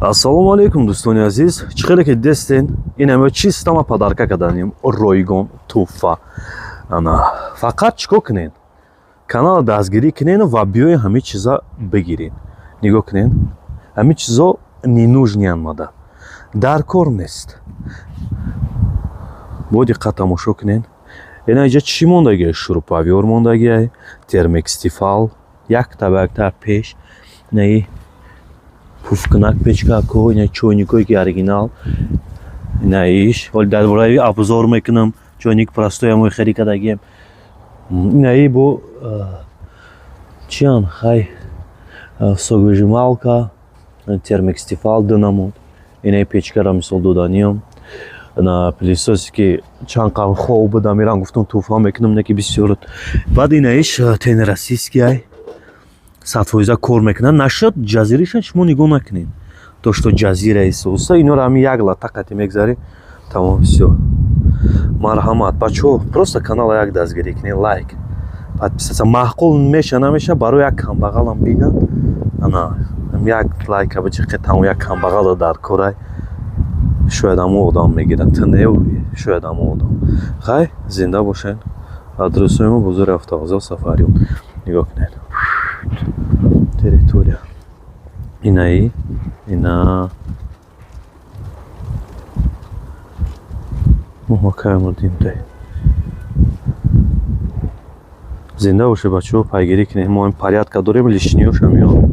Ассалому алайкум, дӯстони азиз. Чӣ хеле ки дидестен, ин ҳама чиста ма подарка карданем, ройгон, туҳфа. Ана фақат чӣ кор кунен? Канала дастгирӣ кунен ва биёен, ҳамин чиза бигирен. Нигоҳ кунен, ҳамин чизо ненужный ян, мада дар кор нест. Бо диққат тамошо кунен. Ина иҷа чӣ мондагиай? Шуруповёрт мондагиай, Термекс, Тефал, якта ба якта пеш, инаи пуфкунак, печкако, ина чойникое ки оригинал, инаиш ҳоли дар бораи обзор мекунам. Чойник простой амои хари кардагием. Инаи бо чиан, хай, соковыжималка Термекс, Тефал ду намуд, инаи печкара мисол доданиям. На пылесосе ки чанд қавм хоб будам, мерам, гуфтам, туҳфа мекунам, не ки бисёр. Баъд инаиш тен российский ай, 100% кор мекунад. Нашуд ҷазираша, шумо нигоҳ накунед, то что ҷазира исоса. Инора ҳами як лата қати мегзарӣ, тамом, всё. Марҳамат, бачаҳо, просто канала як дастгирӣ кунед, лайк, подписаться. Маъқул меша, намеша, барои як камбағалам бинад. Ана як лайка бичиқе, тамом, як камбағала дар корай, шояд ҳамо одам мегирад, ту не, шояд ҳамо одам. Хай, зинда бошед. Адресои мо: бозори Автовокзал, Сафариён. Нигоҳ кунед, территория инаи ина моҳакай мурдимдай. Зинда бошед, бачаҳо, пайгирӣ кунед. Мо ин порядка дорем, лишний ёша меояд.